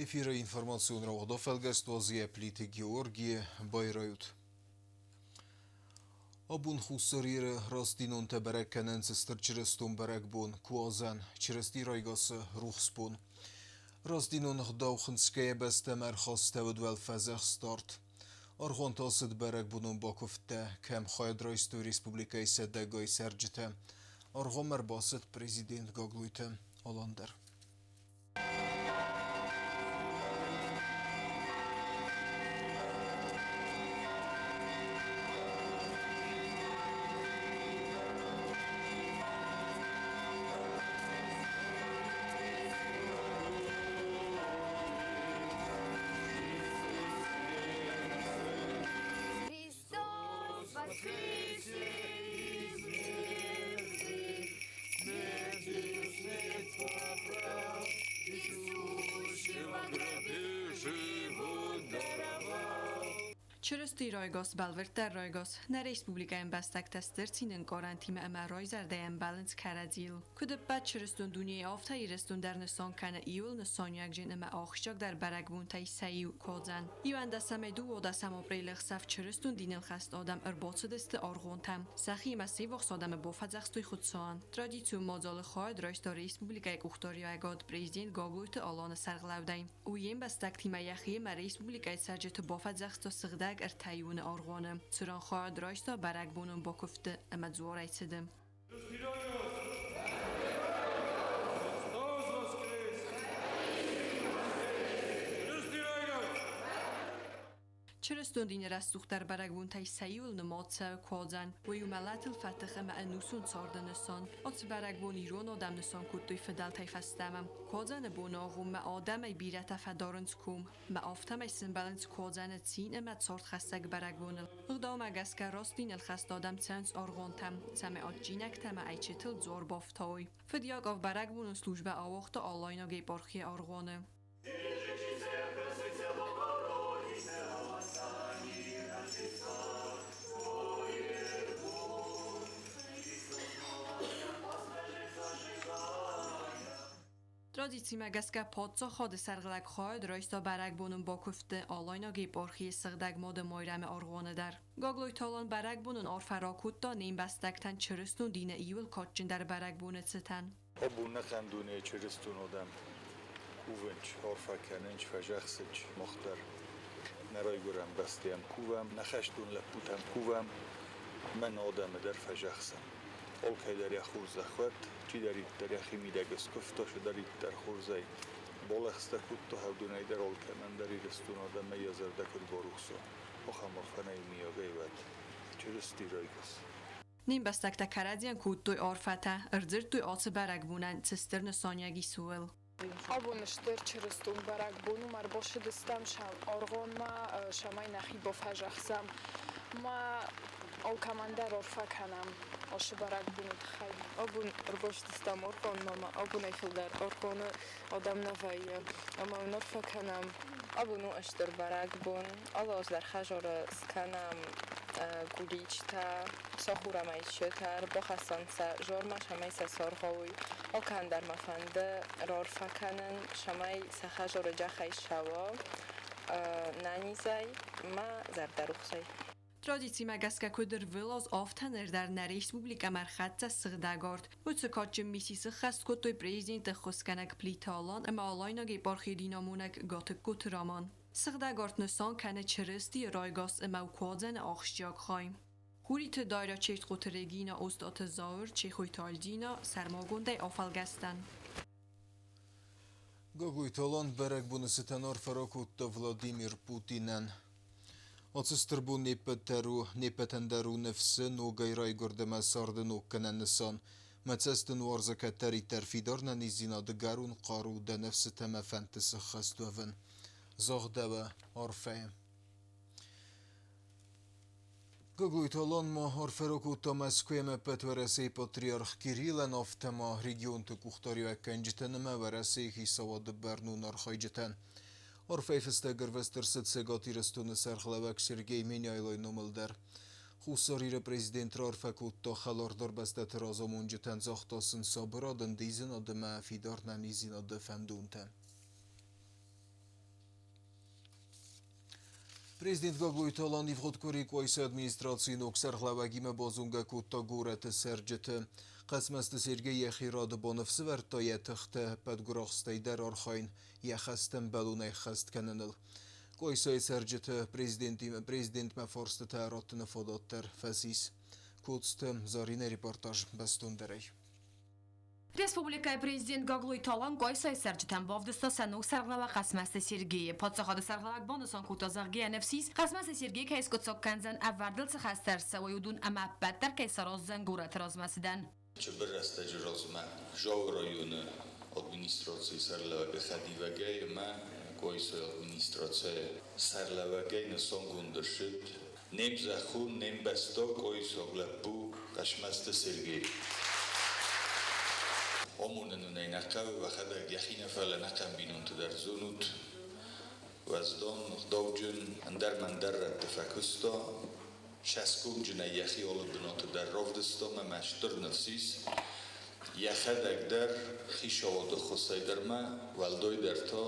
Эфиры информацион рауагъд афӕлгӕст уадзы Плиты Георгийы байрайут. Абон Хуссар Иры рӕстдинонтӕ бӕрӕг кӕнынц Стыр Чырыстон бӕрӕгбон Куадзӕн, Чырысти райгасы рухс бон. Рӕстдинон ӕгъдау хынцгӕйӕ бӕстӕмӕ ӕрхастӕуыд уӕлфӕдзӕхст арт. Аргъуанты ацыд бӕрӕгбонон бакуывдтӕ, кӕм хайад райстой республикӕйы сӕдӕгай цӕрджытӕ. Аргъуанмӕ ӕрбацыд президент Гаглойты Алан дӕр. Христос воскресе из мертвых, смертью смерть поправ, и сущего в гробе живот даровал. Чырысти райгас, бӕлвырддӕр райгас, нӕ республикӕйы ӕмбӕстӕгтӕ стыр цины ӕнкъарӕнтимӕ ӕмӕ райзӕрдӕйӕ ӕмбӕлынц кӕрӕдзийыл. Куыд ӕппӕт чырыстон дунейы, афтӕ Ирыстон дӕр нысан кӕны иуыл нысаниуӕгджын ӕмӕ ахсджиагдӕр бӕрӕгбонтӕй сӕ иу Кодзан. Иуӕндӕсӕмӕй дыууадӕсӕм апрелы ӕхсӕв чырыстон диныл хӕст адӕм ӕрбацыдысты аргъуантӕм, сӕхимӕ се ввахс адӕмы бафӕдзӕхстой Хуыцауӕн. Традицион мадзалы хайад райста республикӕйы къухдариуӕгад президент Гаглойты Аланы сӕргълӕудӕй. Уый йе мбӕстӕгтимӕ йӕхи ӕмӕ республикӕйы цӕрджыты бафӕдзӕхста сыгъдӕг ӕртӕиуоны аргъуаны, цыран хайад райста бӕрӕгбонон бакуывдты ӕмӕ дзуарӕй цыды. Чырыстон дины рӕсугъддӕр бӕрӕгбонтӕй сӕ иуыл нымад цӕуы Куадзӕн. Уый у мӕлӕтыл фӕтых ӕмӕ ӕнусон царды нысан. Ацы бӕрӕгбон ирон адӕм нысан кодтой фыдӕлтӕй фӕстӕмӕ. Куадзӕны боны агъоммӕ адӕмӕй бирӕтӕ фӕдарынц ком. Ӕмӕ афтӕмӕй сӕмбӕлынц Куадзӕны цин ӕмӕ цардхӕссӕг бӕрӕгбоныл. Ӕгъдаумӕ гӕсгӕ раст диныл хӕст адӕм цӕуынц аргъуантӕм, цӕмӕй адджинӕгтӕ ӕмӕ ӕйчытыл дзуар бафтауой. Фыд Яков бӕрӕгбонон службӕ ауагъта Алайнаг епархийы аргъуаны. Традицимӕ гӕсгӕ паддзахады сӕргълӕг хайад райста бӕрӕгбонон бакуывдты Алайнаг епархийы Сыгъдӕг Мады Майрӕмы аргъуаны дӕр. Гаглойты Алан бӕрӕгбонон арфӕ ракодта не мбӕстӕгтӕн чырыстон дины иууыл кадджындӕр бӕрӕгбоны цытӕн. Абон нӕхъӕн дунейы чырыстон адӕм кувынц, арфӕ кӕнынц, фӕзӕхсынц мах дӕр. Нӕ райгуырӕн бӕстӕйӕн кувӕм, нӕ хӕстон лӕппутӕн кувӕм, мӕн адӕмы дӕр фӕзӕхсӕм. Алкӕй дӕр йӕ хорзӕх уӕд, чидӕриддӕр йӕхи мидӕг скуывта, чидӕриддӕр хорзӕй балӕгъстӕ кодта, уыдонӕй дӕр алкӕмӕн дӕр Ирыстон адӕмӕй йӕ зӕрдӕ куыд барухс уа, ахӕм арфӕнӕй миййагӕй уӕд. Чырысти райгас. Не мбӕстӕгтӕ кӕрӕдзийӕн кодтой арфӕтӕ, ӕрдзырдтой ацы бӕрӕгбонӕн цы стыр нысаниуӕг ис, ууыл. Абон стыр чырыстон бӕрӕгбон у, ӕрбацыдыстӕм сӕм аргъуанмӕ, цӕмӕй нӕхи бафӕдзӕхсӕм. Ма алкӕмӕн дӕр арфӕ кӕнӕм ацы бӕрӕгбоны тыххӕй. Абон ӕрбацыдыстӕм аргъуанмӕ ӕмӕ абонӕй фылдӕр аргъуаны адӕм нӕ вӕййы. Ӕмӕ уын арфӕ кӕнӕм. Абон у стыр бӕрӕгбон. Алы аз дӕр хӕдзары скӕнӕм гуличтӕ, сахурӕм ӕйчытӕ, ӕрбахӕссӕм сӕ зормӕ, цӕмӕй сӕ саргъауой. Алкӕмӕн дӕр мӕ фӕнды раарфӕ кӕнын, цӕмӕй сӕ хӕдзары джахӕй ссӕуа нӕнизӕй ма зӕрдӕрухсӕй. Традицимӕ гӕсгӕ куыд ӕрвылаз, афтӕ ныр дӕр нӕ республикӕмӕ ӕрхӕццӕ сыгъдӕг арт. Уыцы кадджын мисси сыххӕст кодтой президенты ӕххуысгӕнӕг Плиты Алан ӕмӕ Алайнаг епархийы динамонӕг Гатыгкоты Роман. Сыгъдӕг арт нысан кӕны Чырыстийы райгас ӕмӕ Куадзӕны ахсджиаг хай. Хуриты Дайра Чертхъоты Регина, Остъаты Зауыр, Чехойты Альдина сӕрмагондӕй афӕлгӕстӕн. Гаглойты Алан бӕрӕгбоны цытӕн арфӕ ракодта Владимир Путинӕн. Ацы стыр бон не ппӕт дӕр у, не ппӕтӕн дӕр у ныфсы, ногӕй райгуырд ӕмӕ царды ноггӕнӕн нысан. Мӕ цӕст дын уарзы кӕддӕриддӕр фидар нӕниздзинады гӕрон хъару, дӕ ныфсытӕ мӕ фӕндты сыххӕст уӕвын. Загъдӕуа арфӕйы. Гаглойты Алан ма арфӕ ракодта Мӕскуыйы ӕппӕт Уӕрӕсейы патриарх Кириллӕн, афтӕ ма регионты къухдариуӕггӕнджытӕн ӕмӕ Уӕрӕсейы хицауады бӕрнон архайджытӕн. Арфӕйы фыстӕг ӕрвыст ӕрцыд Цӕгат Ирыстоны сӕргълӕууӕг Сергей Меняйлойы номыл дӕр. Хуссар Иры президент раарфӕ кодта хӕлардӕр бӕстӕты разамонджытӕн, загъта сын сабырад, ӕндидзынад ӕмӕ фидар нӕниздзинады фӕндонтӕ. Президент Гаглойты Алан ивгъуыд къуыри Къуайсы администрацийы ног сӕргълӕууӕгимӕ базонгӕ кодта горӕты цӕрджыты. Хъӕцмӕзты Сергей йӕхи рады баныфсӕвӕрдта йӕ тыхтӕ ӕппӕт гуырахстӕй дӕр архайын йӕ хӕстӕ ӕмбӕлонӕй ӕххӕст кӕныныл. Къуайсайы цӕрджыты президентмӕ фарстытӕ раттыны фадат дӕр фӕцис. Коцты Заринӕ репортаж бӕстондӕрӕй. Республикӕйы президент Гаглойты Алан Къуайсайы цӕрджытӕн бавдыста сӕ ног сӕргълӕууӕг Хъӕцмӕзты Сергейы. Паддзахады сӕргълӕууӕг банысан кодта, зӕгъгӕ, ӕнӕфсис Хъӕцмӕзты Сергей кӕй скъуыддзаг кӕндзӕн, ӕвӕрдыл цы хӕстӕ ӕрцӕуой, уыдон ӕмӕ ӕппӕт дӕр кӕй сараздзӕн горӕты размӕцыдӕн. Цыбыр рӕстӕджы размӕ Дзауы районы администрацийы сӕргълӕууӕджы хӕдивӕгӕй ӕмӕ Къуайсайы администрацийы сӕргълӕууӕгӕй нысангонд ӕрцыд не мзӕххон, не мбӕстаг къуайсаг лӕппу Хъӕцмӕзты Сергей. Амонын ын ӕй нӕ хъӕуы, уӕхӕдӕг йӕхи нӕ, фӕлӕ ӕнӕхъӕн бинонты дӕр зонут. Уӕздан, ӕгъдауджын, ӕндӕр-мӕндӕр рӕтты фӕкуыста, Сӕсгомджынӕй йӕхи алы бынаты дӕр равдыста ӕмӕ стыр ныфс ис, йӕхӕдӕг дӕр хицауады ххуысӕй дӕр ма, уӕлдайдӕр та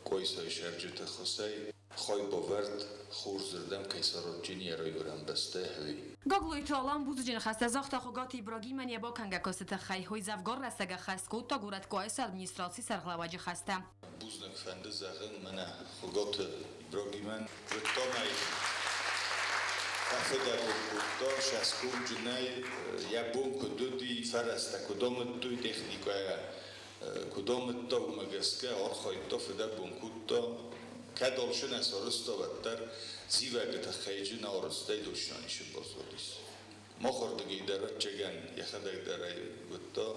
Къуайсайы сӕрджыты ххуысӕй хайбавӕрд хорзырдӕм кӕй саразджын йӕ райгуырӕн бӕстӕ, уый. Гаглойты Алан бузныджы ныхӕстӕ загъта Хуыгаты Ибрагимӕн йӕ бакӕнгӕ куысты тыххӕй. Уый дзӕвгар рӕстӕг ӕххӕст кодта горӕт Къуайсы администрацийы сӕргълӕууӕджы хӕстӕ. Бузныг фӕнды зӕгъын мӕнӕ Хуыгаты Ибрагимӕн. Зыдтам ӕй, фӕфыдӕбон кодта, сӕсгомджынӕй йӕ бон куыд уыди, фӕрӕзтӕ куыд амыдтой, техникӕйӕ куыд амыдта, уымӕ гӕсгӕ архайдта, фыдӕбон кодта. Кӕд алчи нӕ сарӕзта, уӕддӕр зивӕджы тыххӕй нӕ арӕзтӕй дошнан исын баззадис. Махӕрдыгӕй дӕр ӕвӕццӕгӕн йӕхӕдӕг дӕр ӕй уыдта,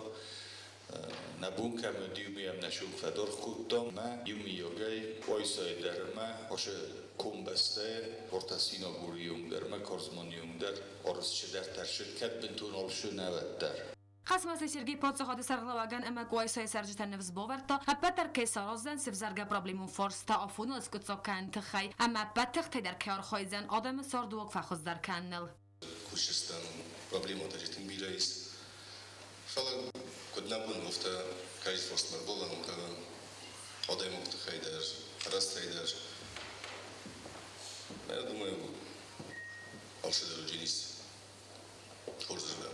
нӕ бон кӕм уыди, уым нӕ сог фӕдаргъ кодтам ӕмӕ иумийагӕй Къуайсайы дӕр ӕмӕ ацы комбӕстӕйы Ортасинагуры онг дӕр ӕмӕ Карзманы онг дӕр арӕзт чидӕр тӕрсыд, кӕд бынтон алцы нӕ уӕддӕр. Хъӕцмӕзты Сергей паддзахады сӕргълӕууӕгӕн ӕмӕ Къуайсайы цӕрджытӕн ныфс бавӕрдта, ӕппӕт дӕр кӕй сараздзӕн сӕвзӕргӕ проблемон фарста афоныл скъуыддзаг кӕныны тыххӕй ӕмӕ ӕппӕт тыхтӕй дӕр кӕй архайдзӕн адӕмы цардыуаг фӕхуыздӕр кӕныныл. Кусджытӕн проблемӕтӕ тынг бирӕ ис. Фӕлӕ куыд нӕ бон у, афтӕ кӕй фарстмӕ ӕрбалӕууын кӕнӕм адӕймаджы тыххӕй дӕр, рӕстӕй дӕр. Я думаю, алцыдӕр уыдзӕнис хорзырдӕм.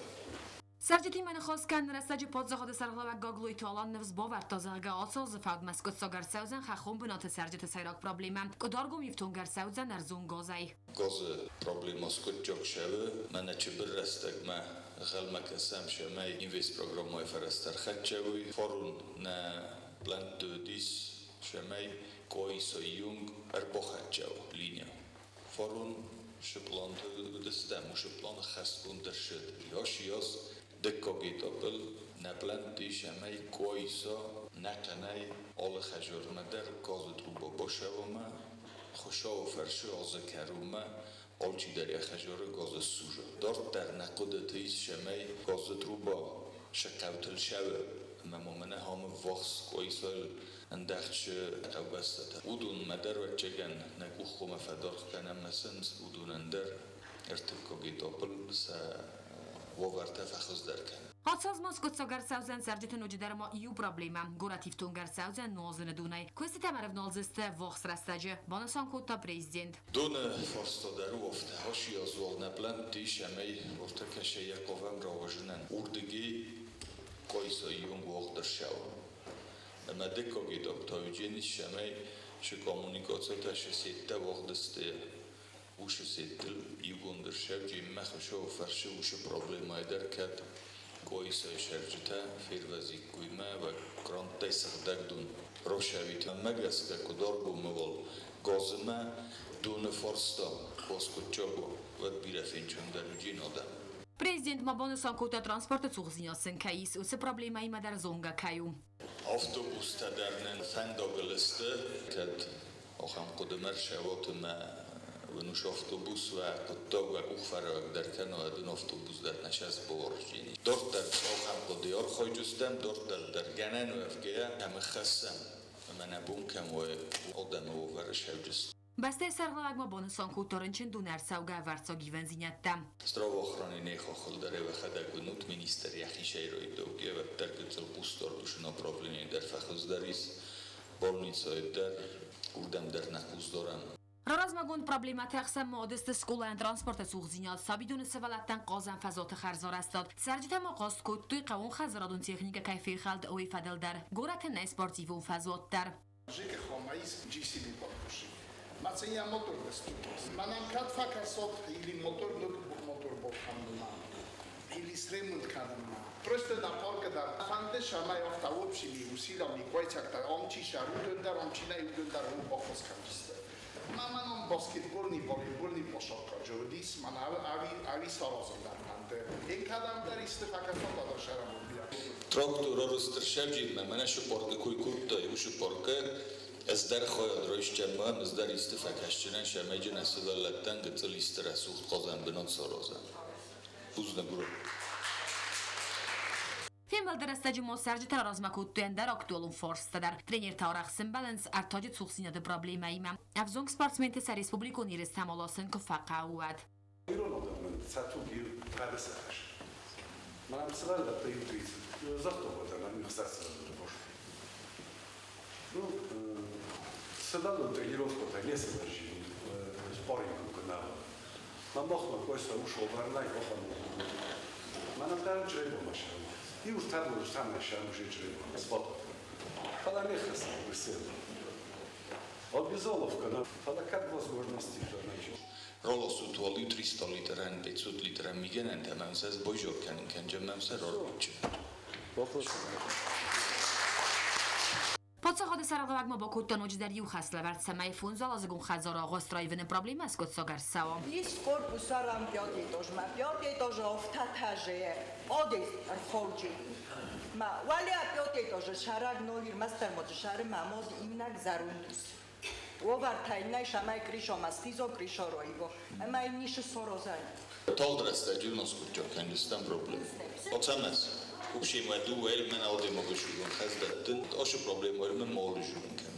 Цӕрджытимӕ ныхас кӕныны рӕстӕджы паддзахады сӕргълӕууӕг Гаглойты Алан ныфс бавӕрдта, зӕгъгӕ, ацы азы фӕудмӕ скъуыддзаг ӕрцӕудзӕн хӕххон бынаты цӕрджыты сӕйраг проблемӕ – Къуыдаргом ифтонг ӕрцӕудзӕн ӕрдзон газӕй. Газы проблемӕ скъуыддзаг цӕуы, мӕнӕ цыбыр рӕстӕгмӕ ӕнхъӕлмӕ кӕсӕм, цӕмӕй инвестпрограммӕйы фӕрӕзтӕ ӕрхӕццӕ уой. Фарон нӕ плӕнтты уыдис, цӕмӕй Къуайсайы онг ӕрбахӕццӕ уа линия. Фарон шы планты уыдыстӕм, уыцы план ӕххӕстгонд ӕрцыд. Йас-йас дыккаг этапыл нӕ плӕнтты ис, ӕмӕ Къуайса нӕхъӕнӕй алы хӕдзармӕ дӕр газы труба бацӕуа Хуыцауы фӕрцы азы кӕронмӕ алчидӕр йӕ хӕдзары газы ссуза. Дарддӕр нӕ хъуыдыты ис, цӕмӕй газы труба сӕ хъӕутыл цӕуы ӕмӕ ма мӕнӕ ам ӕввахс Къуайсайыл ӕндӕхсы хъӕубӕстӕтӕ. Уыдонмӕ дӕр, ӕвӕццӕгӕн, нӕ къух хъуамӕ фӕдаргъ кӕнӕм ӕмӕ сын уыдонӕн дӕр ӕртыккаг этапыл сӕ уавӕртӕ фӕхуыздӕр кӕнын. Ацы аз ма скъуыддзаг ӕрцӕудзӕн цӕрджыты ноджыдӕр ма иу проблемӕ. Горӕт ифтонг ӕрцӕудзӕн нуазыны донӕй. Куыстытӕм ӕрӕвналдзысты ӕввахс рӕстӕджы, банысан кодта президент. Доны фарста дӕр у афтӕ. Асиаз уал нӕ плӕнтты ис ӕмӕ уӕртӕ кӕсӕй йӕ хъавӕм рауазынӕн. Уырдыгӕй Къуайсайы онг уагъд ӕрцӕуы. Ӕмӕ дыккаг этап та уыдзӕнис, цӕмӕй шы коммуникацитӕ шы сеттӕ уагъд сты, уышы сеттыл иугонд ӕрсӕвджы ӕмӕ Хуыцауы фӕрцы уышы проблемӕйы дӕр кӕд Къуайсайы сӕрджытӕ фервӕзиккой мӕ гранттӕй сыгъдӕг дон росӕвит. Мӕ гӕсгӕ Къуыдаргомы уал газымӕ доны фарста баскъуыддзаг уа, уӕд бирӕ фенцондӕр уыдзӕн адӕм. Президент ма банысан кодта, транспорты цухдзинад сын кӕй ис, уыцы проблемӕимӕ дӕр зонгӕ кӕй у. Автобустӕ дӕр нын фӕндагыл сты. Кӕд ахӕм хъуыдымӕ рцӕуат ӕмӕ уын ус автобус уӕ хъуыддаг уӕ къухфӕрӕг дӕр кӕна, уӕд уын автобус дӕр нӕ сӕсбауарзини. Дарддӕр ахӕм хъуыды архайджыстӕм, дарддӕр дӕр гӕнӕн уӕвгӕйӕ кӕм хӕссӕм ӕмӕ нӕ бон кӕм уа, адӕмы уавӕры сӕвджыст. Бӕстӕйы сӕргълӕууӕг ма банысан кодта рынчындоны ӕрцӕугӕ ӕвӕрццаг ивӕндзинӕдтӕ. Здравоохранение хохыл дӕр йӕхӕдӕг уынут, министр йӕхи сӕйраг уӕддӕр гыццыл хъусдард уыцы направление дӕр фӕхуыздӕр ис, больницӕйы дӕр, уырдӕм дӕр нӕ хъус дарӕм. Раразмӕгонд проблемӕты ӕхсӕн ма уыдысты скъолайӕн транспорты цухдзинад, сабидоны сывӕллӕттӕн хъазӕн фӕзуаты хӕрзарӕзтад. Цӕрджытӕ ма хъаст кодтой, хъӕууонхӕдзарадон техникӕ кӕй фехӕлд, уый фӕдыл дӕр. Горӕты нӕй спортивон фӕзуат дӕр. ЖКХ GCB корпуси. Мацея мотор доступност. Манам кад факасот или мотор ноутбук мотор болхамнума. Или сремонт каданма. Просто на парка да фанде шамай офта общими усилами койцакта омчи шарудендар омчина юдендар охос канисте. Маманон баскетболни волейболни площадка ҷурдис ман ави ави сарозандар фанде. Ин кадам дар истифакасот адашарам бия. Трактор оростршевджи мӕнӕ шупорка куй кутта, ю шупорка ez der хайад ройсчемма, ez der истифакасчинен шамеджин асываллаттан гыцыл истрасухт хъазӕн бынат саразӕн. Бузныг ура. Фембӕлды рӕстӕджы ма цӕрджытӕ размӕ кодтой ӕндӕр актуалон фарста дӕр. Тренертӕ арӕх сӕмбӕлынц ӕртаджы цухдзинады проблемӕимӕ. Ӕвзонг спортсменты сӕ республикон ерыстӕм аласын куы фӕхъӕуы, уӕд. Ирон адӕмӕн сӕ туг иу хъӕбысы хӕст. Мӕнӕ сывӕллӕттӕ иу 30 загъта ӕмӕ 6 сывӕллоны. Ну, сывӕллон тренировкӕтӕ не сывӕрзин, спарринг куы нӕ. Ма махмӕ койса ушо варнай охан. Мӕнӕ дӕр чребо машина. И уж там уж там нашам уже чребо. Спот. Фала не хас весел. Обязаловка, но фала как возможности, значит. Ролосут вали 300 литран, 500 литран мигенен тамамсаз бойжор канин канджамамса рорбиче. Вопрос. Паддзахады сӕргълӕууӕг ма бакодта ноджыдӕр иу хӕслӕвӕрд, цӕмӕй фондзуӕладзыгон хӕдзары агъуыст раивыны проблемӕ аскъуыддзаг ӕрцӕуа. Ис корпус арам пятый этаж, ма пятый этаж офта этаже, одес рходжи. Ма валя пятый этаж шараг нолир мастер мод шары мамоз имнаг зарундус. Оварта иннай шамай кришо мастизо кришо роиго. Ма инниш сорозай. Тагъд рӕстӕджы аскъуыддзаг кӕндзыстӕм проблемӕ. Оцамес. Ушима ду элмен аудемогышугон хӕздӕттын, ошы проблема элмен молыжугон кӕн.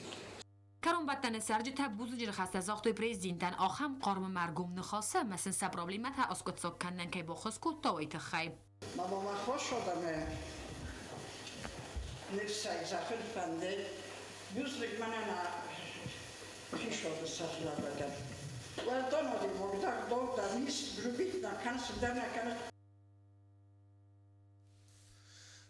Кӕронбӕттӕны цӕрджытӕ бузныджы ныхӕстӕ загътой президентӕн, ахӕм хъарм ӕмӕ ӕргом ныхасы ӕмӕ сын сӕ проблемӕтӕ аскъуыддзаг кӕнынӕн кӕй баххуыс кодта, уый тыххӕй. Мама хошодаме нефсай захын фанде бузныг манана хишоды сахлабаган. Уӕлдоноди могдаг догда мис грубитна канс дана кан.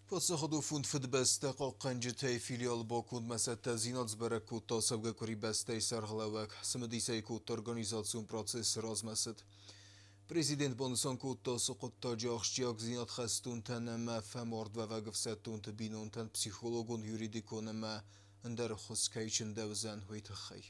Паддзахадон фонд Фыдыбӕстӕ хъахъхъӕнджытӕй филиал бакондмӕ цӕттӕдзинад сбӕрӕг кодта цӕугӕ къуыри бӕстӕйы сӕргълӕууӕг. Цымыдисӕй кодта организацион процессы размӕцыд. Президент банысан кодта ацы хъуыддаджы ахсджиагдзинад хӕстонтӕн ӕмӕ фӕмардуӕвӕг ӕфсӕддонты бинонтӕн психологон, юридикон ӕмӕ ӕндӕр ӕххуыс кӕй чындӕуыдзӕн, уый тыххӕй.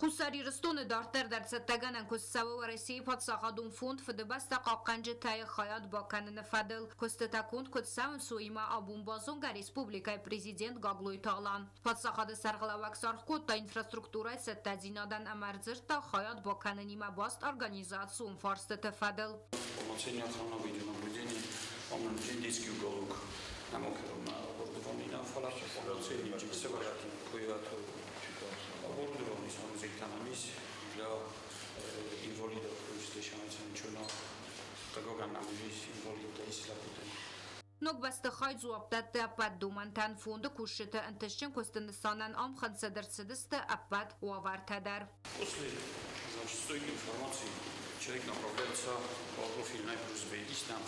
Хуссар Ирыстоны дарддӕр дӕр цӕттӕгӕнӕн куыст цӕуы Уӕрӕсейы паддзахадон фонд Фыдыбӕстӕ хъахъхъӕнджытӕ-йы хайад бакӕныны фӕдыл. Куыстытӕ конд куыд цӕуынц, уыимӕ абон базонгӕ республикӕйы президент Гаглойты Алан. Паддзахады сӕргълӕууӕг саргъ кодта инфраструктурӕйы цӕттӕдзинадӕн ӕмӕ ӕрдзырдта хайад бакӕнынимӕ баст организацион фарстыты фӕдыл. Полноценная охрана, видеонаблюдение, он детский уголок. Намокером оборудование на фала полноценный оборудование самозейтанамис для инвалидов, то хъыгагӕн нӕм уыдис инвалидтӕ ис лӕппутӕн. Ног бӕстыхай дзуапп дӕтты ӕппӕт домӕнтӕн. Фонды кусджыты ӕнтыстджын куысты нысанӕн ам хынцыд ӕрцыдысты ӕппӕт уавӕртӕ дӕр. После, значит, с той информации человек направляется по профильной просьбе. Есть там,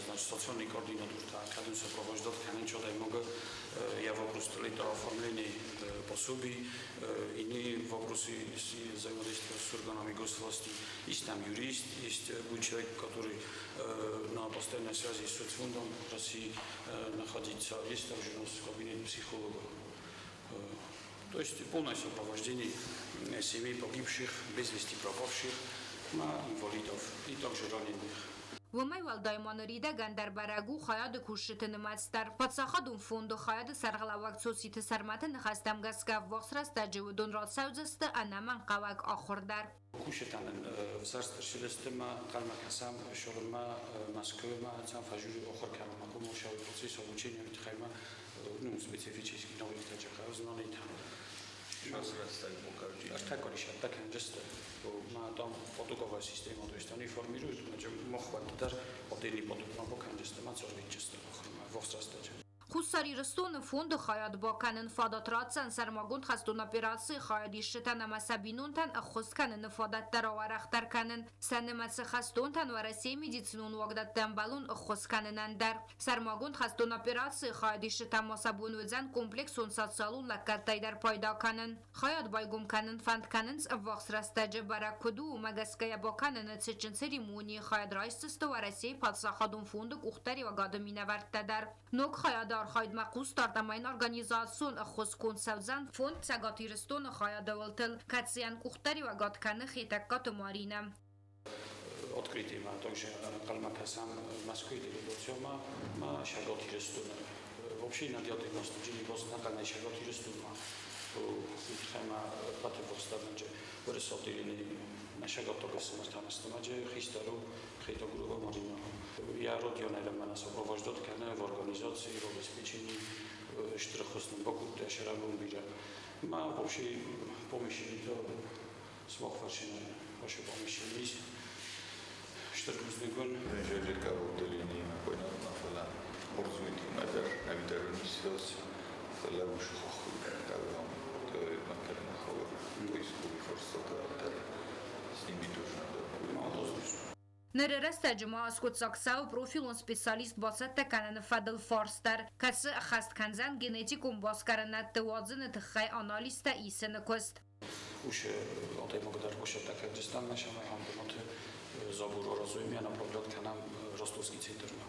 значит, социальный координатор, кадым сопровождать, канчо много я вопрос это оформление пособий, иные вопросы взаимодействия с органами госвласти. Есть там юрист, есть будет человек, который на постоянной связи с Соцфондом России находится. Есть также у нас кабинет психолога. То есть полное сопровождение семей погибших, без вести пропавших, на инвалидов и также раненых. Уымӕй уӕлдай ма ныридӕгӕн дӕр бӕрӕг у хайады кусджыты нымӕц дӕр. Паддзахадон фонды хайады сӕргълӕууӕг Цоциты Сӕрмӕты ныхӕстӕм гӕсгӕ ӕввахс рӕстӕджы уыдон рацӕудзысты ӕнӕмӕнгхъӕуӕг ахуыр дӕр. Кусджытӕн ӕвзӕрст ӕрцыдысты ма ӕнхъӕлмӕ кӕсӕм Шорынмӕ, Мӕскуымӕ, цӕм фӕжури ахуыр кӕнынмӕ, коммерческий процесс обучения тыххӕй ну, специфический навыктӕ знанитӕ. Ӕртӕ кӕнджысты. Ма там потоковая система, то есть они формируют, значит, мохват дӕр отдельный поток ма бакӕнджысты, ма цорвитджысты ахуырмӕ ӕввахс рӕстӕджы. Хуссар Ирыстоны фонды хайад бакӕнын фадат ратдзӕн сӕрмагонд хӕстон операцийы хайадисджытӕн ӕмӕ сӕ бинонтӕн ӕххуыс кӕныны фадӕттӕ рауӕрӕхдӕр кӕнын, сӕ нымӕцы хӕстонтӕн Уӕрӕсейы медицинон уагдӕтты ӕмбӕлон ӕххуыс кӕнынӕн дӕр. Сӕрмагонд хӕстон операцийы хайадисджытӕн ма сӕ бон уыдзӕн комплексон социалон лӕггӕдтӕй дӕр пайда кӕнын. Хайад байгом кӕнын фӕнд кӕнынц ӕввахс рӕстӕджы, бӕрӕг куыд у, уымӕ гӕсгӕ йӕ бакӕныны цытджын церемонийы хайад райсдзысты Уӕрӕсейы паддзахадон фонды къухдариуӕгады минӕвӕрттӕ дӕр. Ног хайады архайдмӕ хъусдард ӕмӕ йын организацион ӕххуыс конд цӕудзӕн фонд Цӕгат Ирыстоны хайады уылтыл, кӕцыйӕн къухдариуӕгад кӕны Хетӕгкаты Маринӕ. Открытиемӕ также ӕнхъӕлмӕ кӕсӕм Мӕскуыйы делегациямӕ ма Цӕгат Ирыстоны. Вообще надиадыймастджын базынӕхъӕнӕй Цӕгат Ирыстонмӕ уый тыххӕй ма ӕппӕты бухстабӕнджы Уырыссаг отделени нӕ сӕгаттаг ӕфсымӕртӕ хистӕр у Хетагурова Марина. Йӕ родионӕй лӕммӕ сопровождать кӕны в организации, в обеспечении стыр ӕххуыс нын бакодта сӕрӕбон бирӕ. Ма вообще помощи сымах фарсимӕ ваше помощи есть. Стыр бузныг уын. Жажика отделение понятно, фӕлӕ хорз уыдимӕ дӕр ӕвдӕрынц, фӕлӕ уышы хохы макарна ховар поисковый форсата дӕр с ними тоже надо. Ныры рӕстӕджы ма аскъуыддзаг цӕуы профилон специалист бацӕттӕ кӕныны фӕдыл фарст дӕр, кӕцы ӕххӕст кӕндзӕн генетикон басгарынӕдты уадзыны тыххӕй анализтӕ исыны куыст. Уышы адӕймаг дӕр бацӕттӕ кӕндзыстӕм ӕмӕ бынаты забор аразуем, направлять кӕнӕм Ростовский центрмӕ.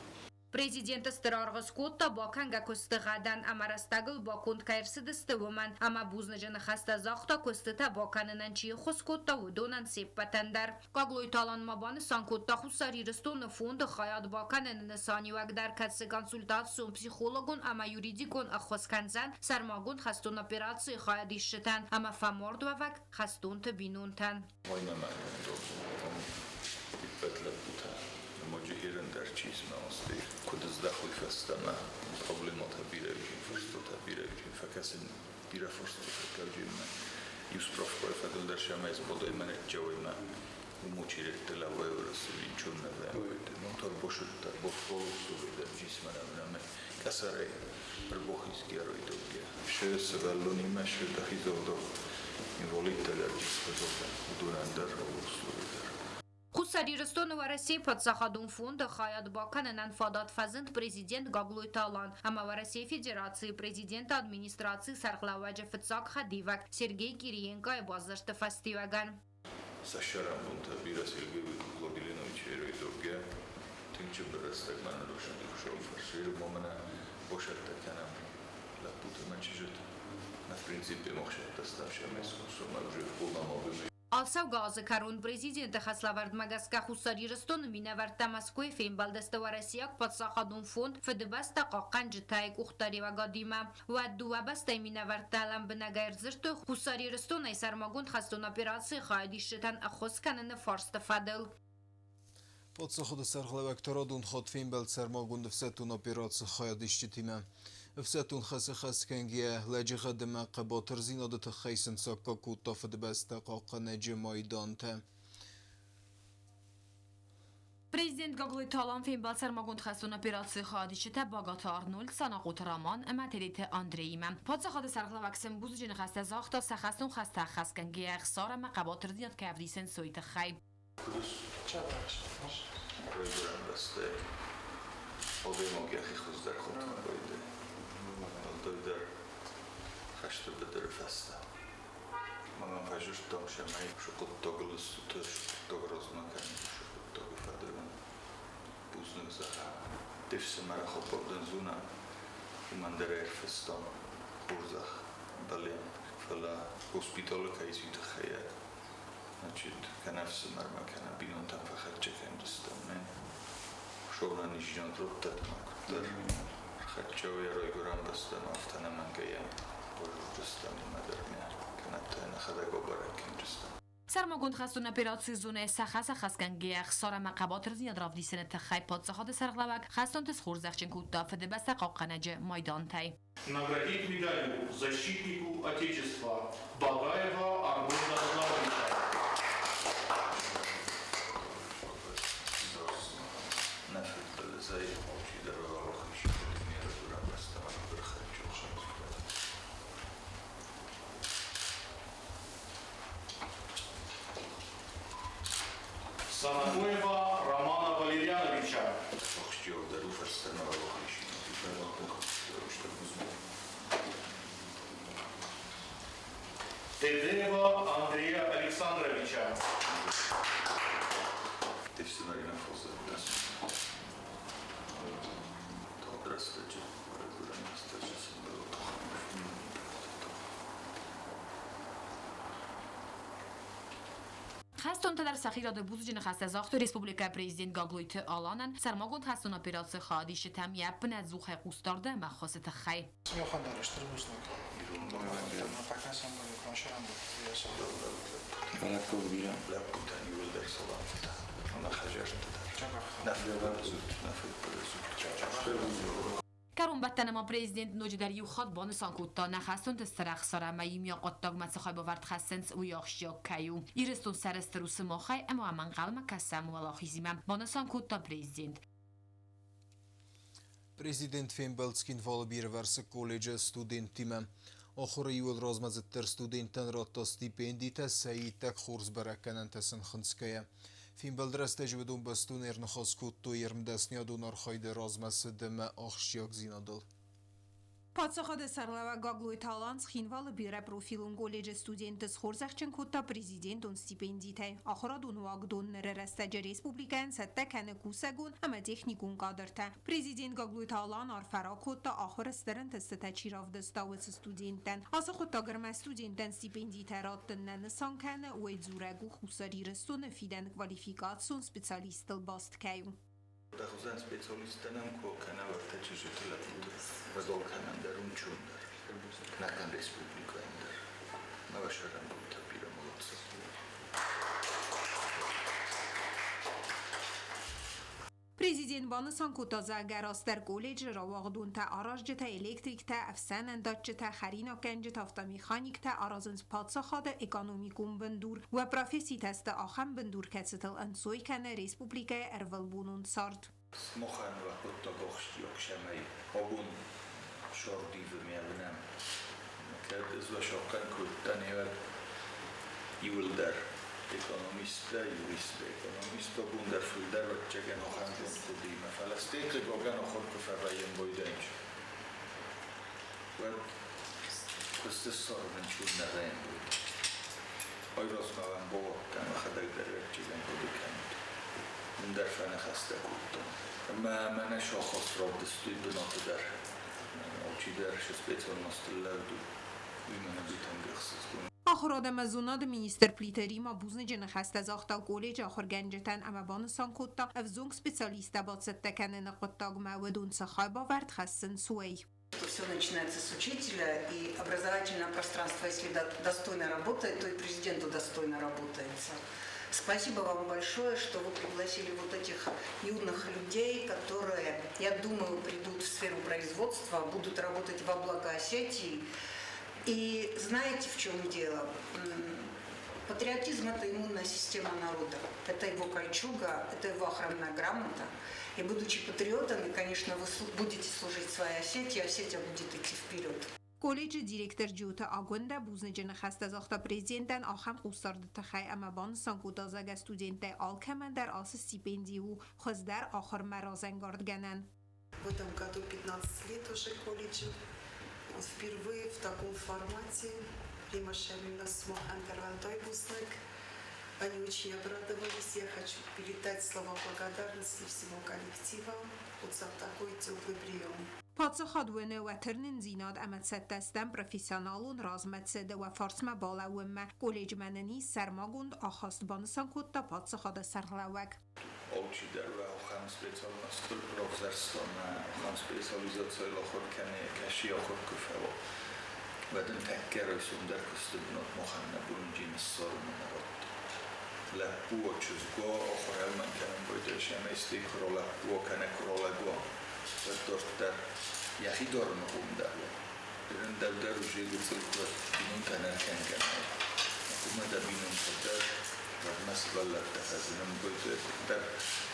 Президент стыр аргъ скодта бакӕнгӕ куысты гъӕдӕн ӕмӕ рӕстӕгыл баконд кӕй ӕрцыдысты, уымӕн, ӕмӕ бузныджы ныхӕстӕ загъта, куыстытӕ бакӕнынӕн чи ӕххуыс кодта, уыдонӕн се ппӕтӕн дӕр. Гаглойты Алан ма банысан кодта Хуссар Ирыстоны фонды хайад бакӕныны нысаниуӕг дӕр, кӕцы консультацион, психологон ӕмӕ юридикон ӕххуыс кӕндзӕн сӕрмагонд хӕстон операцийы хайадисджытӕн ӕмӕ фӕмардуӕвӕг хӕстонты бинонтӕн. Моджы ирӕндӕр чи смӕсты, куыд здӕхой фӕстӕмӕ, проблематӕ бирӕ уыджын, фарстатӕ бирӕ уыджын, фӕкӕсын бирӕ фарстатӕ кӕрджынмӕ. Иу справкӕйы фӕдыл дӕр сӕмӕ сбодой мӕнӕтджауимӕ, умочиретте лавайорасы винчонна мотор бошуттар бошолусувидер джисманамнаме касарей рбохискиароидогия. Ше сывӕллонимӕ ше дӕхи инвалидтӕ джисхазолда уыдонӕн дӕр условидер. Хуссар Ирыстоны Уӕрӕсейы паддзахадон фонды хайад бакӕнынӕн фадат фӕзынд президент Гаглойты Алан ӕмӕ Уӕрӕсейы Федерацийы президенты администрацийы сӕргълӕууӕджы фыццаг хӕдивӕг Сергей Кириенкойы бадзырдты фӕстиуӕгӕн. Сӕ бирӕ Сергей Владимирович Эройдогия тынг чыбыр рӕстӕгмӕ ныррысыди Хуыцауы фӕрцы. Мамӕ босӕттӕ кӕнӕм лӕппуты мӕ чызджыты. В принципе, мохсӕттӕ ставшӕ искусство, уже в полном объеме. Ацӕугӕ азы кӕрон президенты хӕслӕвӕрдмӕ гӕсгӕ Хуссар Ирыстоны минӕвӕрттӕ Мӕскуыйы фембӕлдысты Уӕрӕсейаг паддзахадон фонд Фыдыбӕстӕ хъахъхъӕнджытӕй къухдариуӕгадимӕ. Уӕд дыууӕ бӕстӕйы минӕвӕрттӕ лӕмбынӕгӕй ӕрдзырдтой Хуссар Ирыстонӕй сӕрмагонд хӕстон операцийы хайадисджытӕн ӕххуыс кӕныны фарсты фӕдыл. Паддзахады сӕргълӕууӕг радон хатт фембӕлд сӕрмагонд ӕфсӕддон операцийы хайадисджытимӕ. Ӕфсӕддон хӕсы хӕсгӕнгӕйӕ лӕджыгъӕд ӕмӕ хъӕбатырдзинады тыххӕй сын саккаг кодта Фыдыбӕстӕ хъахъхъӕнӕджы майдантӕ. Президент Гаглойты Алан фембӕлд сӕрмагонд хӕстон операцийы хайадисджытӕ Багаты Арнольд, Санахъоты Роман ӕмӕ Тедеты Андреимӕ. Паддзахады сӕргълӕууӕг сын бузныджы ныхӕстӕ загъта сӕ хӕстон хӕстӕ ӕххӕстгӕнгӕйӕ ӕхсар ӕмӕ хъӕбатырдзинад кӕй ӕвдисынц, уый тыххӕй. Райгуырӕн бӕстӕйы адӕймаг йӕхи хуыздӕр хатын байдайы. Уӕлдайдӕр хӕсты быдыры фӕстӕ. Мӕнӕн фӕзырдтам, цӕмӕй шы хъуыддагыл ссуты, шы хъуыддаг размӕ кӕнын, шы хъуыддагы фӕдыл бузныг зӕгъӕм. Де фсымӕры хабар дын зонӕм, уымӕн дӕр ӕрфыстам хорзӕх бӕлем, фӕлӕ госпиталы кӕй уый тыххӕй значит, кӕнӕ ӕфсымӕрмӕ, кӕнӕ бинонтӕм фӕхӕццӕ кӕндзыстӕм. Мӕн Хуыцау нӕниздзинад раттӕд ӕмӕ куыддӕр ӕрхӕццӕ уа йӕ райгуырӕн бӕстӕмӕ, афтӕ ӕнӕмӕнгӕй базурдзыстӕм уымӕ дӕр мӕ, кӕнӕ та нӕхӕдӕг бабӕрӕг кӕндзыстӕм. Сӕрмагонд хӕстон операцийы зонӕйы сӕ хӕс ӕххӕстгӕнгӕйӕ ӕхсар ӕмӕ хъӕбатырдзинад равдисыны тыххӕй паддзахады сӕргълӕууӕг хӕстонты схорзӕхджын кодта Фыдыбӕстӕ хъахъхъӕнӕджы майдантӕй. Наградить медалью защитнику Отечества Багаева Арнольда Адларовича. Нӕ фыдбылызӕй алчидӕр уӕлахиз уыд ме райгуырӕн бӕстӕмӕ. Санакоева Романа Валерьяновича. Ахсджиагдӕр у фӕстӕмӕ Тедеева Андрея Александровича. Хӕстонтӕ дӕр сӕхи рады бузныджы ныхӕстӕ загътой республикӕйы президент Гаглойты Аланӕн, сӕрмагонд хӕстон операцийы хайадисджытӕм йӕ ӕппынӕдзухӕй хъусдарды ӕмӕ ӕххуысы тыххӕй. Кӕронбӕттӕны ма президент ноджыдӕр иу хатт банысан кодта, нӕ хӕстонты стыр ӕхсар ӕмӕ иумиаг хъуыддагмӕ цы хайбавӕрд хӕссынц, уый ахсджиаг кӕй у. Ирыстон сӕрыстыр у сымахӕй ӕмӕ уӕм ӕнхъӕлмӕ кӕсӕм уӕлахизимӕ, банысан кодта президент. Президент фембӕлд Цхинвалы бирӕвӕрсыг колледжы студенттимӕ. Ахуыры иууыл размӕдзыддӕр студенттӕн радта стипендитӕ сӕ иттӕг хорз бӕрӕггӕнӕнтӕ сын хынцгӕйӕ. Фембӕлды рӕстӕджы уыдон бӕстон ӕрныхас кодтой ӕрмдӕсныйадон архайды размӕцыд ӕмӕ ахсджиагдзинадыл. Паддзахады сӕргълӕууӕг Гаглойты Алан Цхинвалы бирӕпрофилон колледжы студентты схорзӕхджын кодта президентон стипендитӕй. Ахуырадон уагдон ныры рӕстӕджы республикӕйӕн цӕттӕ кӕны кусӕгон ӕмӕ техникон кадртӕ. Президент Гаглойты Алан арфӕ ракодта, ахуыры стыр ӕнтыстытӕ чи равдыста, уыцы студенттӕн. Ацы хъуыддаг ӕрмӕст студенттӕн стипендитӕ раттын нӕ нысан кӕны, уый дзурӕг у Хуссар Ирыстоны фидӕны квалификацион специалисттыл баст кӕй у. Дӕхуызӕн специалисттӕ нӕм куы кӕнӕ уӕртӕ чызджыты лӕппуты фӕдол кӕнӕм дӕр уым дӕр, нӕхъӕн республикӕйӕн дӕр. Мӕ сӕрӕнбонтӕ бирӕ молодцы. Президент банысан кодта, зӕгъгӕ, растдӕр колледжы рауагъдонтӕ, аразджытӕ, электриктӕ, ӕфсӕнӕндатджытӕ, хӕринаггӕнджытӕ, автомеханиктӕ аразынц паддзахады экономикон бындур. Уӕ професситӕ сты ахӕм бындур, кӕцытыл ӕнцой кӕны республикӕйы ӕрвылбонон цард. Махӕн уӕ хъуыддаг ахсджиаг сӕмӕй абон сӕрдивы мӕ Кӕд ӕз уӕ сахъхъӕн кодтан ӕвӕд иуылдӕр экономисттӕ, юристтӕ, экономист абон дӕр фылдӕр ӕвӕццӕгӕн ахӕм хъуыдыимӕ, фӕлӕ стӕй хъыгагӕн ахуыр куы фӕвӕййӕм байдайынч, уӕд куысты ссарын чун нӕ вӕййӕм бойдӕн. Ай размӕ уӕм бауадтӕн, мӕхӕдӕг дӕр ӕвӕццӕгӕн хъуыды кӕнут. Уым дӕр фӕныхӕстӕ кодтон. Ӕмӕ мӕнӕ сахаст равдыстой бынаты дӕр. Алчидӕр се специальностыл лӕуд у. Уый мӕнӕ битӕнг ӕхсызгон. Ахуырад ӕмӕ зонады министр Плиты Рима бузныджы ныхӕстӕ загъта колледжы ахуыргӕнджытӕн ӕмӕ банысан кодта, ӕвзонг специалисттӕ бацӕттӕ кӕныны хъуыддагмӕ уыдон цы хайбавӕрд хӕссынц, уый. Все начинается с учителя, и образовательное пространство, если достойно работает, то и президенту достойно работается. Спасибо вам большое, что вы пригласили вот этих юных людей, которые, я думаю, придут в сферу производства, будут работать во благо Осетии. И знаете, в чем дело? Патриотизм – это иммунная система народа, это его кольчуга, это его охранная грамота. И будучи патриотами, конечно, вы будете служить своей Осетии, Осетия будет идти вперед. Колледжы директор Джиоты Агуындӕ бузныджы ныхӕстӕ загъта президентӕн ахӕм хъусдарды тыххӕй ӕмӕ банысан кодта, зӕгъгӕ, студенттӕй алкӕмӕн дӕр ацы стипенди у хуыздӕр ахуырмӕ разӕнгардгӕнӕн. В этом году 15 лет уже колледжу. Вот впервые в таком формате Рима Шамильевна сымахӕн дӕр уӕлдай бузныг. Они очень обрадовались. Я хочу передать слова благодарности всего коллектива вот за такой теплый прием. Паддзахад уыны уӕ тырнындзинад ӕмӕ цӕттӕ стӕм профессионалон размӕцыды уӕ фарсмӕ балӕууынмӕ. Колледжмӕ нын ис сӕрмагонд ахаст, банысан кодта паддзахады сӕргълӕууӕг. Алчидӕр уӕ ахӕм специальностыл равзӕрста мӕ ахӕм специализацийыл ахуыр кӕны, кӕсы ахуыр куы фӕуа, уӕд ын тӕккӕ райсом дӕр куысты бынат махӕн нӕ бонджын ссарынмӕ нӕ радта. Лӕппу, чызг ахуыр ӕлмӕн кӕнын байдайы, ӕмӕ исты куы лӕппу кӕнӕ куы ралӕг уа, уӕд дарддӕр йӕхи дарыны хъом дӕр уа. Дӕу дӕр уже гыццыл куы бинонтӕ нӕ кӕнгӕ нӕй. Уымӕ дӕ бинонтӕ дӕр уӕдмӕ сывӕллӕттӕ фӕзынын байдайы, куыддӕр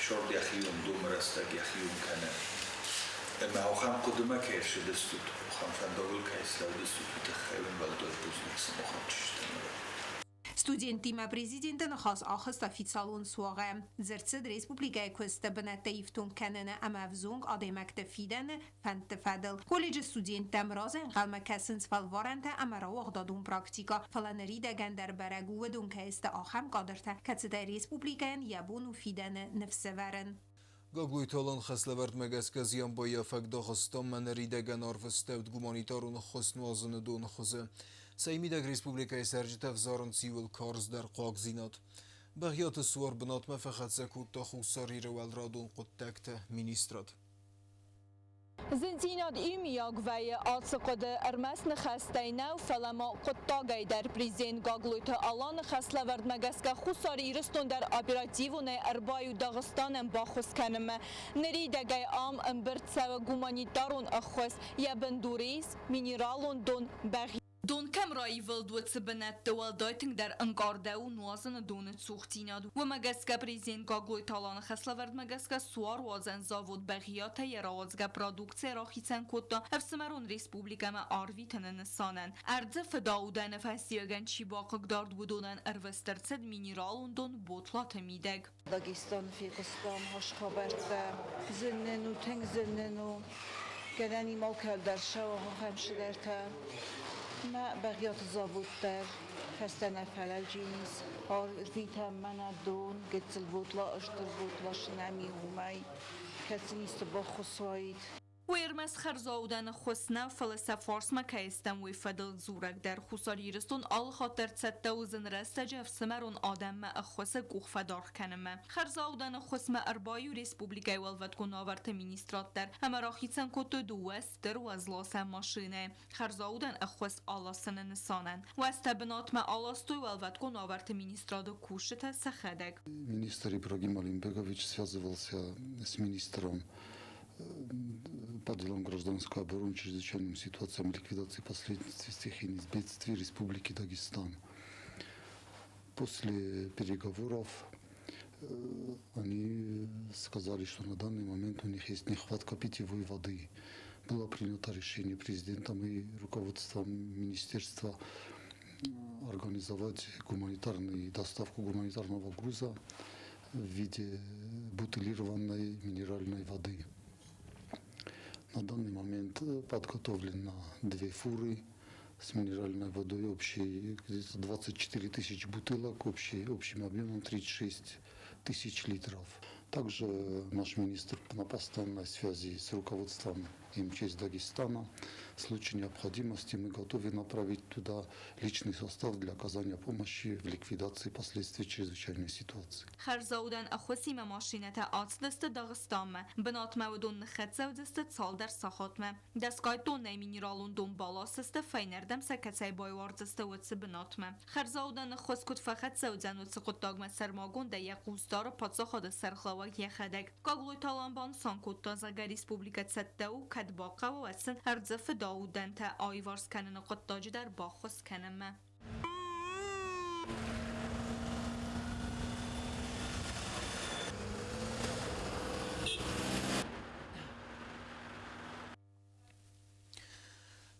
сӕрд йӕхион домы рӕстӕг йӕхион кӕны. Ӕмӕ ахӕм хъуыдымӕ кӕй ӕрцыдыстут, ахӕм фӕндагыл кӕй слӕудыстут, уый тыххӕй уын уӕлдай бузныг сымахӕн чызджытӕн. Студенттимӕ президенты ныхас ахызт официалон суагъӕ. Дзырд цыд республикӕйы куысты бынӕттӕ ифтонг кӕныны ӕмӕ ӕвзонг адӕймӕгты фидӕны фӕндты фӕдыл. Колледжы студенттӕм разӕнхъӕлмӕ кӕсынц фӕлварӕнтӕ ӕмӕ рауагъдадон практикӕ, фӕлӕ ныридӕгӕн дӕр бӕрӕг у, уыдон кӕй сты ахӕм кадртӕ, кӕцытӕ республикӕйӕн йӕ бон у фидӕны ныфс ӕвӕрын. Гаглойты Алан хӕслӕвӕрдмӕ гӕсгӕ зианбаййафӕг Дагъистанмӕ ныридӕгӕн арвыстӕуыд гуманитарон ӕххуыс нуазыны доны хуызы. Цӕй мидӕг республикӕйы цӕрджытӕ ӕвзарынц иууыл карздӕр хъуагдзинад. Бӕгъиаты Суар бынатмӕ фӕхӕццӕ кодта Хуссар Иры уӕлрадон хъуыддӕгты министрад. Зындзинад иумиаг вӕййы ацы хъуыды ӕрмӕст ныхӕстӕй нӕу, фӕлӕ ма хъуыддагӕй дӕр. Президент Гаглойты Аланы хӕслӕвӕрдмӕ гӕсгӕ Хуссар Ирыстон дӕр оперативонӕй ӕрбаиу Дагъистанӕн баххуыс кӕнынмӕ. Ныридӕгӕй ам ӕмбырд цӕуы гуманитарон ӕххуыс, йӕ бындуры ис минералон дон Бӕгъиат. Дон кӕм раивылд, уыцы бынӕтты уӕлдай тынгдӕр ӕнкъардӕуы нуазыны доны цухдзинад. Уымӕ гӕсгӕ президент Гаглойты Аланы хӕслӕвӕрдмӕ гӕсгӕ суаруадзӕн завод Бӕгъиатӕ йӕ рауадзгӕ продукцийӕ рахицӕн кодта ӕфсымӕрон республикӕмӕ арвитыны нысанӕн. Ӕрдзы фыдаудӕны фӕстиуӕгӕн чи бахъыгдард, уыдонӕн ӕрвыст ӕрцыд минералон дон Ботлаты мидӕг. Дагестаны фехъуыстам хабӕрттӕ. Зыннен у, тынг зыннен у. Гӕнӕн и алкӕддӕр сӕуӕгъӕм цыдӕртӕ. Мӕ Бӕгъиаты завод дӕр фӕстӕ нӕ фӕлӕджынц. Арвитӕм мӕнӕ дон, гыццыл ботла, стыр ботла сынӕм и уымӕй. Кӕцы ницы баххуыс уаид. Уый ӕрмӕст хӕрзаудӕн ӕххуыс нӕ, фӕлӕ сӕ фарсмӕ кӕй стӕм, уый фӕдыл дзурӕг дӕр. Хуссар Ирыстон алыхатт дӕр цӕттӕ у зын рӕстӕджы ӕфсымӕрон адӕммӕ ӕххуысы къух фӕдаргъ кӕнынмӕ. Хӕрзаудӕн ӕххуысмӕ ӕрбаиу республикӕйы уӕлвӕткон уавӕрты министрад дӕр ӕмӕ рахицӕн кодтой дыууӕ стыр уӕзласӕн машинӕйы хӕрзаудӕн ӕххуыс аласыны нысанӕн. Уӕзтӕ бынатмӕ аластой уӕлвӕткон уавӕрты министрады кусджытӕ сӕхӕдӕг. Министр Ибрагим Алимбегович связывался с министром по делам гражданской обороны, чрезвычайным ситуациям ликвидации последствий стихийных бедствий Республики Дагестан. После переговоров они сказали, что на данный момент у них есть нехватка питьевой воды. Было принято решение президентом и руководством министерства организовать гуманитарную доставку гуманитарного груза в виде бутылированной минеральной воды. На данный момент подготовлено две фуры с минеральной водой, общей где-то 24 тысячи бутылок, общим объемом 36 тысяч литров. Также наш министр на постоянной связи с руководством МЧС Дагестана. В случае необходимости мы готовы направить туда личный состав для оказания помощи в ликвидации последствий чрезвычайной ситуации. Хӕрзаудӕн ӕххуысимӕ машинӕтӕ ацыдысты Дагъистанмӕ. Бынатмӕ уыдон ныххӕццӕ уыдзысты цалдӕр сахатмӕ. Дӕсгай тоннӕйы минералон дон баласдзысты, фӕйнӕрдӕм сӕ кӕцӕй байуардзысты, уыцы бынатмӕ. Хӕрзаудӕн ӕххуыс куыд фӕхӕццӕ уыдзӕн уыцы хъуыддагмӕ сӕрмагондӕй йӕ хъус дары паддзахады сӕргълӕууӕг йӕхӕдӕг. Гаглойты Алан банысан кодта, зӕгъгӕ, республикӕ цӕттӕ у, кӕд бахъӕуа, уӕд сын ӕрдзы фыдаудӕнтӕ аиварс кӕныны хъуыддаджы дӕр баххуыс кӕнынмӕ.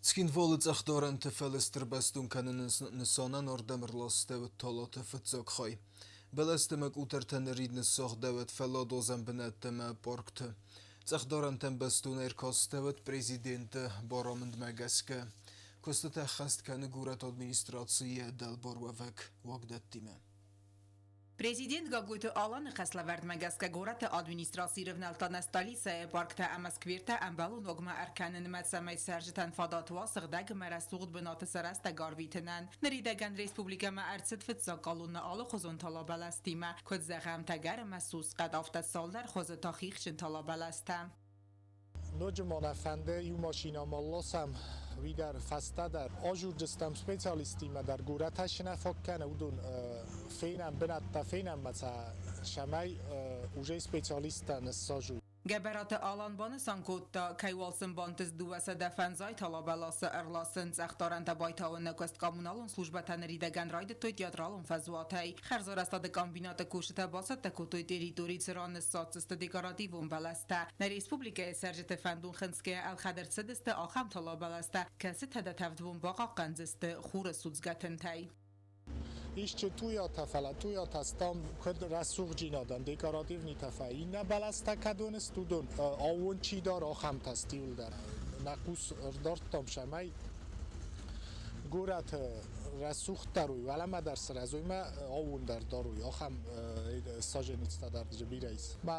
Цхинвалы цъӕхдарӕнты фӕлыстыр бӕстон кӕныны нысанӕн ардӕм ӕрластӕуыд талаты фыццаг хай. Бӕлӕсты ӕмӕ къутӕртӕ нырид ныссагъдӕуӕд фӕлладуадзӕн бынӕтты ӕмӕ паркты. Цъӕхдарӕнтӕм бӕстон ӕркастӕуыд президенты барамындмӕ гӕсгӕ. Куыстытӕ ӕххӕст кӕны горӕты администрацийы дӕлбаруӕвӕг уагдӕттимӕ. Президент Гаглойты Аланы хӕслӕвӕрдмӕ гӕсгӕ горӕты администраци рывнӕлдта нӕ столицӕйы парктӕ ӕмӕ сквертӕ ӕмбӕлон уагмӕ ӕркӕнынмӕ, цӕмӕй цӕрджытӕн фадат уа сыгъдӕг ӕмӕ рӕсугъд бынаты сӕ рӕстӕг арвитынӕн. Ныридӕгӕн республикӕмӕ ӕрцыд фыццаг колоннӕ алыхуызон талабӕлӕстимӕ, куыд зӕгъӕм, тӕгӕр ӕмӕ сусхъӕд, афтӕ цалдӕр хуызы та хихджын талабӕлӕстӕ. Ноджы ма нӕ фӕнды иу машинӕ ма ласӕм, уый дӕр фӕстӕдӕр. Ажурдыстӕм специалисттимӕ дӕр горӕтӕй цы нӕ фаг кӕны, уыдон фенӕм, бынӕттӕ фенӕм ӕмӕ сӕ цӕмӕй уже специалисттӕ ныссажой. Гӕбӕраты Алан банысан кодта, кӕй уал сын бантыст 205 талабӕласы ӕрласын, цъӕхдарӕнтӕ байтауыны куыст коммуналон службӕтӕ ныридӕгӕн райдыдтой театралон фӕзуатӕй. Хӕрзарӕзтады комбинаты кусджытӕ бацӕттӕ кодтой территори, цыран ныссадздзысты декоративон бӕлӕстӕ. Нӕ республикӕйы цӕрджыты фӕндон хынцгӕйӕ ӕлхӕд ӕрцыдысты ахӕм талабӕлӕстӕ, кӕцытӕ дӕ тӕвд бон бахъахъхъӕндзысты хуры судзгӕ тынтӕй. Исчи туйатӕ, фӕлӕ туйатӕ стам куыд рӕсугъддзинадӕн, декоративнитӕ фӕ. Иннӕ бӕлӕстӕ кӕдон сты, уыдон аууон чи дары, ахӕмтӕ сты иуылдӕр. Нӕ хъус ӕрдардтам, цӕмӕй горӕты рӕсугъддӕр уой, уӕлӕмӕ дӕр сырӕзой мӕ аууон дӕр дарой, ахӕм саженецтӕ дӕр дзы бирӕ ис. Мӕ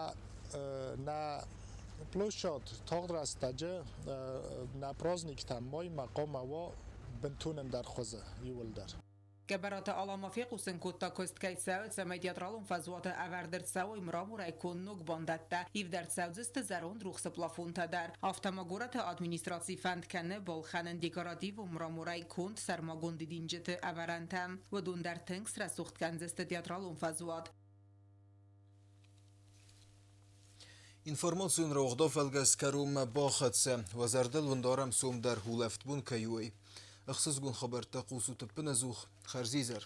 нӕ площадь тагъд рӕстӕджы нӕ праздниктӕм маймӕ хъуамӕ уа бынтон ӕндӕр хуызы иууылдӕр. Гӕбӕраты Алан ма фехъусын кодта, куыст кӕй цӕуы, цӕмӕй театралон фӕзуаты ӕвӕрд ӕрцӕуой мраморӕй конд ног бандӕттӕ, ивд ӕрцӕудзысты зӕронд рухсы плафонтӕ дӕр. Афтӕ ма горӕты администраци фӕнд кӕны балхӕнын декоративон мраморӕй конд сӕрмагонд дидинджыты ӕвӕрӕнтӕ. Уыдон дӕр тынг срӕсугъд кӕндзысты театралон фӕзуат. Информацион рауагъдау фӕлгӕс кӕронмӕ бахӕццӕ. Уӕ зӕрдыл уын дарӕм сом дӕр улӕфтбон кӕй у, уый. Ӕхсызгон хабӕрттӕ хъусут ӕппынӕдзух. Хӕрзизӕр!